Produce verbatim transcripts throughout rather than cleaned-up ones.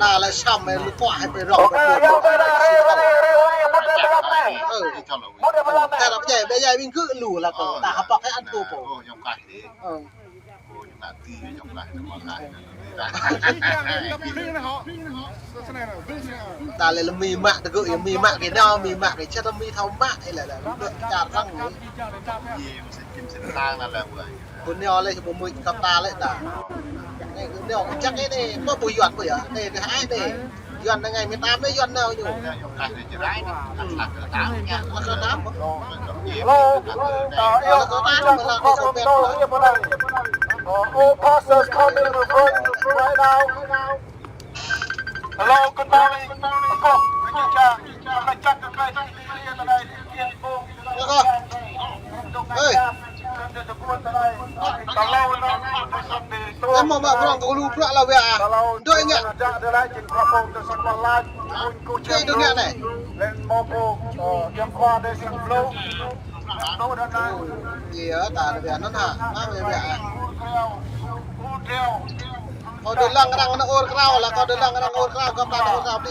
Đa lĕ săm mĕ lu pŏk hai pĕ rŏng pĕ pô. Ơ. Đa lĕ pơdjai, ƀe djai ƀing gơ̆ lu lah kơ. Đa hơpăk hai ăn pô pô. Ơ. Đa lĕ lĕ mi mă tơgŭ, yơh mi mă kơ nao, mi mă kơ čăt, mi thâo mă, ih lĕ lĕ. Čar răng. Pô nao lĕ, pô mui kăp ta lĕ đa. Anai kơ nao kơ čăk anai, mă pô yuan pô yơh. Anai, anai hai anai. Yuan anai ngai mi tam anai yuan nao ñu. Lăk kơ tam. Lăk kơ tam, mă lăk kơ tam, mă lăk kơ tam. All passengers coming to Brussels right now. Hello, good morning. Ơ. Ơi. Em mă mă prong kơ lu prăk la wia. Doi ngă. Doi ngă anai. Ơ, ta wia anŭn hă. Mă wia wia. Kâo dơ̆ng lăng arăng anŭn ur krao lah, kâo dơ̆ng lăng arăng ur krao, kâo pơtă ur krao đi.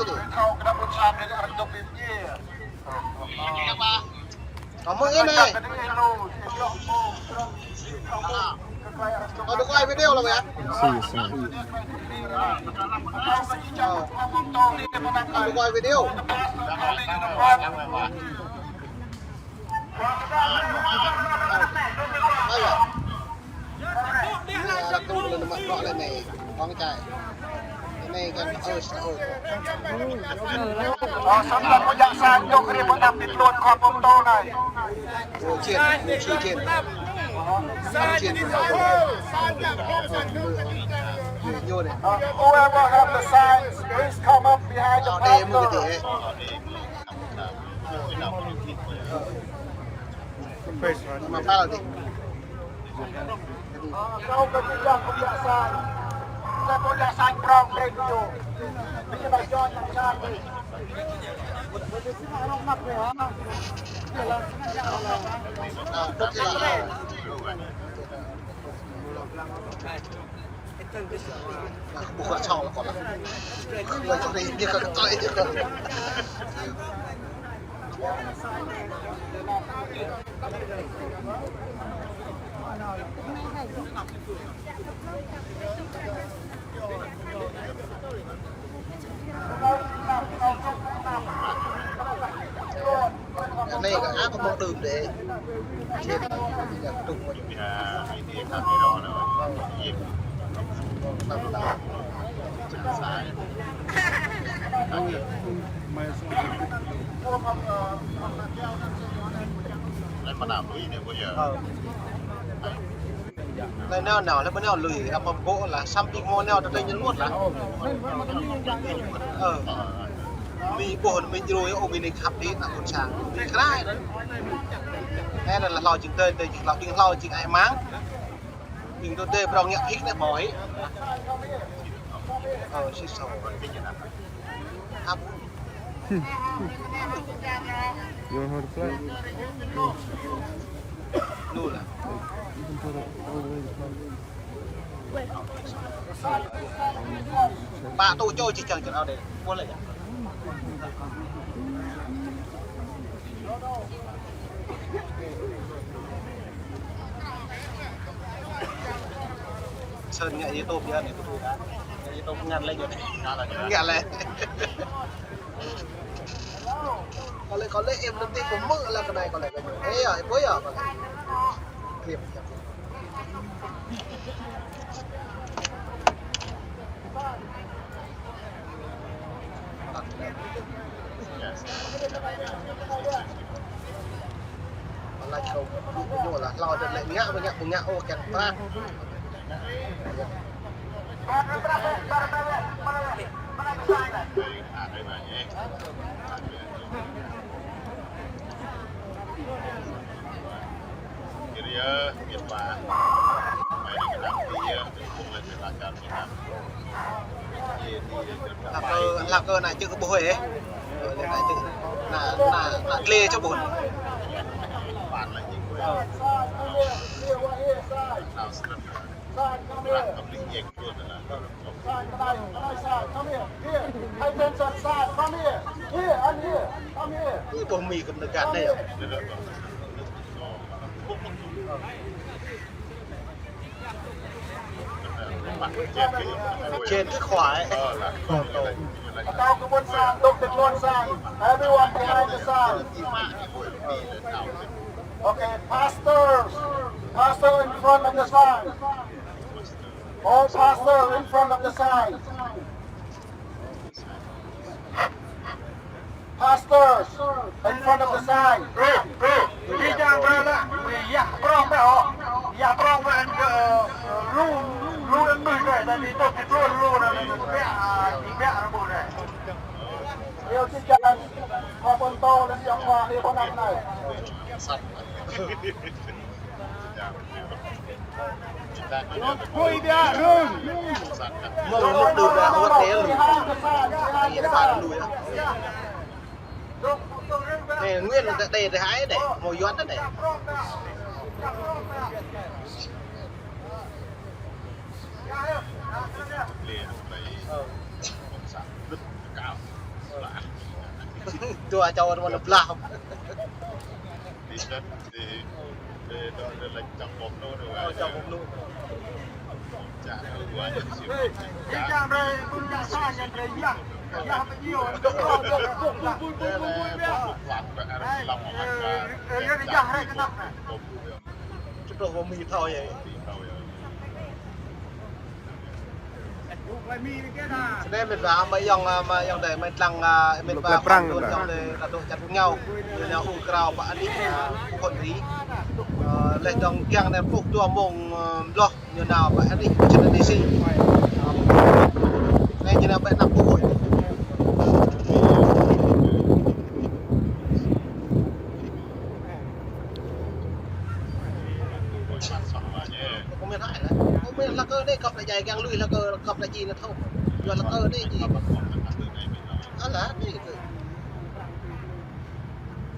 Kâo mă anai. Kâo dơ̆ng quay video lah ya. Sì, sì. Kâo dơ̆ng quay video. Ai ya. Ơ, rơkâo lĕ nao mă prăk lĕ anai. Kông čai. Anai kăn, ơ, sa ơ. Ơ, samơ̆ kâo jak sa, dŏ kơ rĭm anăp ti tluôn khua pơtô anai. Ơ, čin, ơ, čin, čin. Ơ, čin. Ñu anai. Whoever have the signs, please come up behind the pastor. First one. Mă pal đi. Ơ, kâo kơ či jak kơ biă sang. Kơ kâo jak sang prong brơi kơ ñu. Ƀing ta jŏ sang đi. Ơ, ƀu kơ čŏng lah kâo lah. Kâo čŏng anai, ñu kơ kơtơi ñu kơ. Anai kơ ăt kơ mơ̆ng đưm đĕ. Čen, ñu tuk mơ̆ng. Ơ. Lĕ nao nao, lĕ ƀu nao lui, apa ƀô̆ lah, sampai mơ̆ nao tơdơi ñu luăt lah. Ơ. Mi ƀô̆, mi djru, ơ, mi anai khăp đĭ, ană ƀôn sang. Mi krai anŭn. Anai lah hlâo jing tơi, tơi jing hlâo, jing hlâo, jing ai mang. Jing tơdơi prong ngă hĭ anai ƀô̆ hĭ. Ơ, si sô. Khăp. You wanna hold the flag? Lu lah. You can put it all the way in front. Pă tŭ čô či čang čang đe. Ƀuh lĕ. Sơn ngă YouTube ya, ngă YouTube ya. Ngă YouTube ngăn lĕ ñu. Ngăn lĕ. Kâo lĕ, kâo lĕ em lĕ ti pơmư̆ lah kơ anai kâo lĕ kơ ñu. Ê ya, ê, ƀuh ya, kâo lĕ. Kriep, kriep. Lač kâo, ñu lah hlâo dơ̆ng lĕ ngă, ngă, ngă, ôh, kiăng prăk. Hlăk kơ, hlăk kơ ană čư̆ kơ ƀuh ê. Ană čư̆, ană, ană, ană klê čư̆ ƀuh. Ơ. Sign, come on. Sign, come on, sign, come here. Here. Pay attention, sign, come here. Here, I'm here. Come here. Ih, ƀuh mi kơ mơnơ̆ng gah anai yơh. Čen kơ khua ê. Atâo kơ ƀôn sang, dŏ ti tluôn sang. Everyone behind the sign. Okay, pastors. Pastor in front of the sign. All pastor in front of the sign. Pastors in front of the sign. Ih, čang brơi lah. Ih, yă prong brơi hŏ. Yă prong brơi, ơ, lu, lu anŭn brơi, brơi, ta či tŭ ti tluôn lu anŭn, či biă, či biă anŭn brơi. Iâu či čang, khua pơtô lĕ yă khua, iâu pơnăp anai. Sat. Čen, Mông mông đu ra hốt đe lu. Đi ra ba lu ya. Ê, nguyên ta đe đe hai đe, mông yuan đe. Dua cháu mông blah. Đi, đi, đi, đi, đi, đi, lĕ čang bom nô, đi. Ơ, čang bom nô. Čang nô, dua čang sim. Ê, čang rai, ƀun čang sa, čang rai, yah. Yah, ƀu djơ̆, ƀu djơ̆, ƀu djơ̆, ƀu djơ̆, ƀu djơ̆, ƀu djơ̆. Ê, ê, ê, yah rai kơnăp nè. Čơtrôh ƀơ̆ng mì thâo yơh. Snei mĕt wa, mơi yŏng, a, mơi yŏng đơi, mơi lăng, a, mĕt wa Prang, Prang, yŏng đơi, ta dŏ čăt ngao. Ñu nao ur krao pơ anih, a, Khon Ri. Ơ, leh dong kiăng anai pluh dua mông, ơ, bloh, ñu nao pơ anih Washington D C. Anai ñu nao pơ anăp Quốc hội. Kơ mơi hai lah. Kơ mơi lah kơ anai kăp lah jai kiăng lui lah kơ kăp lah ji lah thâo. Yua lah kơ anai ji. Alah, anai kơ.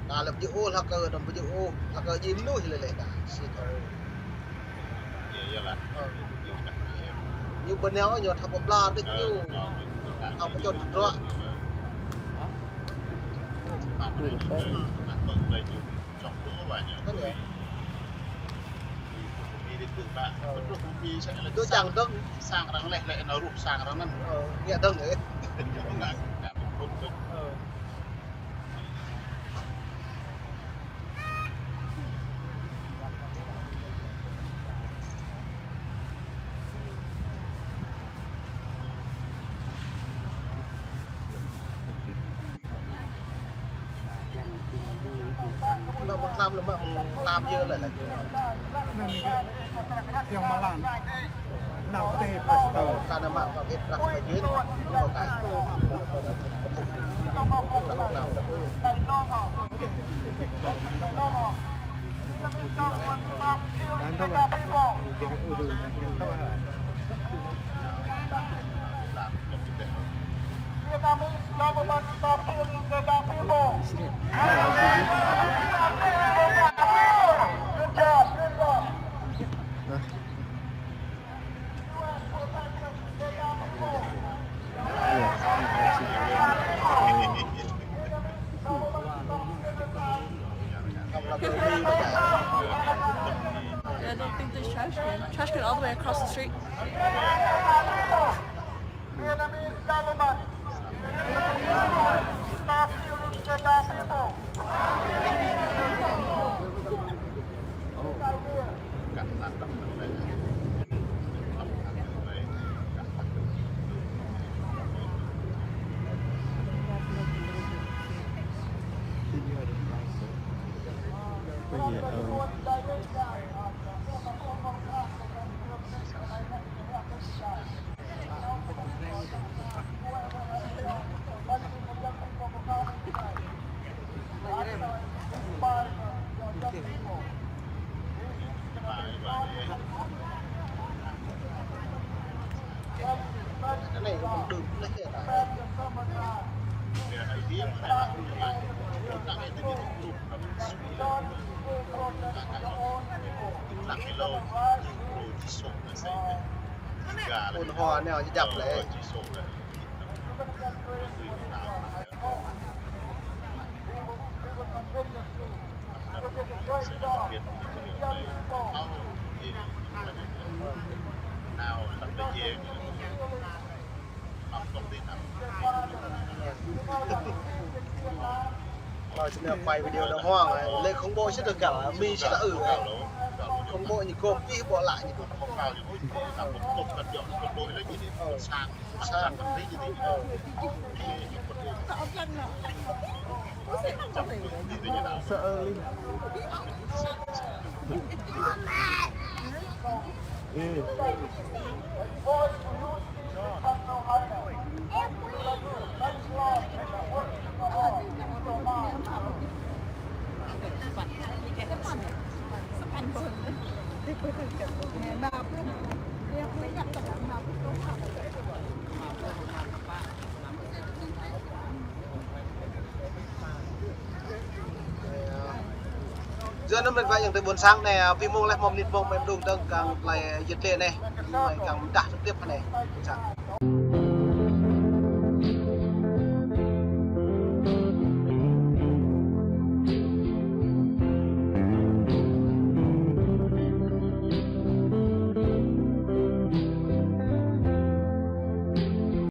Đa lĕ ƀu djơ̆ ôh lah kơ, đăm ƀu djơ̆ ôh. Lah kơ ji mơnuih lĕ lĕ đa. Si thâo. Ñu ƀu nao, ñu thâo pơbla đôč ñu. Thâo pơčot tơdruă. Tui čang dơ̆ng. Sang arăng leh, leh nao ruh sang arăng anŭn. Ơ, ngă dơ̆ng ê. Ngă, ngă dơ̆ng. Ơ. Mă mơ̆ng tlam lĕ, mă mơ̆ng tlam yơh lĕ lĕ. Yang malan. Nao tê pastor. Karena mă pakai truk lagi. Vietnamese government is appealing to the people. Good job, good job. Yeah, I don't think there's trash can. Trash can all the way across the street. Ôn hòa nè, djăp lĕ. Ơ, či nao quay video đàng hoàng, lĕ khủng bố či tơ găl, Mi či tơ ư. Khủng bố ñu gom ih ƀu lă ñu. Ơ, sang. Yua anŭn mĕt wa ayŏng adơi ƀôn sang anai, pi mông laih mơ̆ng mơnit mông mơ̆ng đung dơ̆ng kang tơlơi yit lĕ anai. Mơ̆ng kang mdah trực tiếp anai. Ƀôn sang.